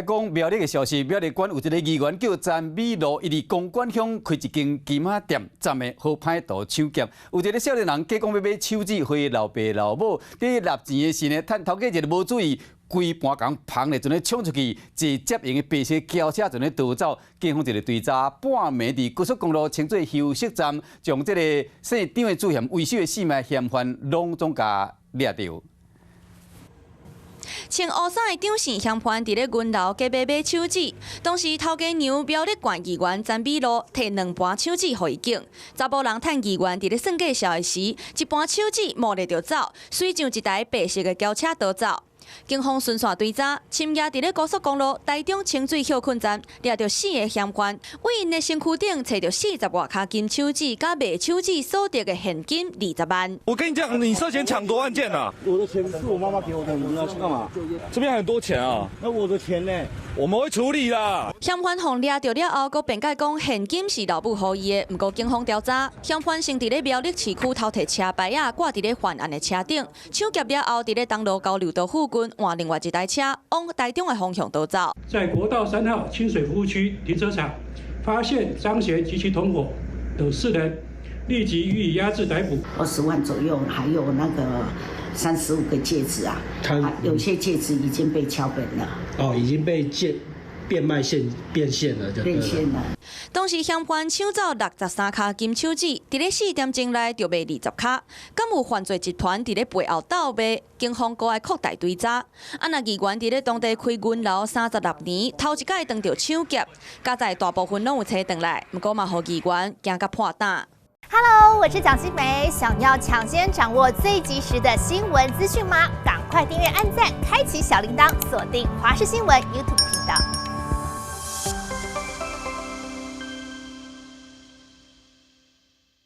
講苗栗的消息，苗栗縣有一个議員叫詹美露，伊佇公館鄉開一間金仔店，站的好歹徒搶劫。有一个少年人假講欲買手指予伊老爸老母，佇納錢的時呢，趁頭家一个無注意，規盤共捧咧，就呢衝出去，坐接應的白色轎車就呢逃走。警方一个追查，半暝佇高速公路清水休息站，將這个姓張的主嫌為首的四名嫌犯攏總共掠著。穿烏衫的張姓嫌犯佇咧銀樓假欲買手指，當時頭家娘苗栗縣議員詹美露提兩盤手指予伊揀。查埔人趁議員佇咧算價數的時，一盤手指摸咧就走，隨上一台白色的轎車逃走。警方循線追查，深夜佇咧高速公路台中清水歇睏站掠著四个嫌犯，佇𪜶的身軀頂揣著四十外跤金手指，佮賣手指所得的現金20萬。我跟你講，你涉嫌搶奪案件啊！我的錢是我媽媽給我的，你要去幹嘛？這邊很多錢啊！那我的錢呢？我們會處理啦。嫌犯予掠著了後，閣辯解講現金是老母予伊的，毋過警方調查，嫌犯先佇咧苗栗市區偷提車牌仔掛佇咧犯案的車頂，搶劫了後，佇咧東蘆交流道附近換另外一台車往台中的方向逃走。在國道3號清水服務區停車場發現張賢及其同夥等四人，立即予以押制逮捕。 20萬左右，還有那個35個戒指啊，有些戒指已經被敲本了。哦，已經被變變賣現變現了，就變現了。當時嫌犯搶走63跤金手指，佇咧4點鐘內就賣20跤，敢有犯罪集團佇咧背後鬥賣？警方閣愛擴大追查。啊，若議員佇咧當地開銀樓36年，頭一擺當著搶劫，佳哉大部分攏有揣轉來，毋過嘛，予議員驚甲破膽。 Hello，我是蔣新梅，想要搶先掌握最及時的新聞資訊嗎？趕快訂閱、按讚、開啟小鈴鐺，鎖定華視新聞 YouTube 頻道。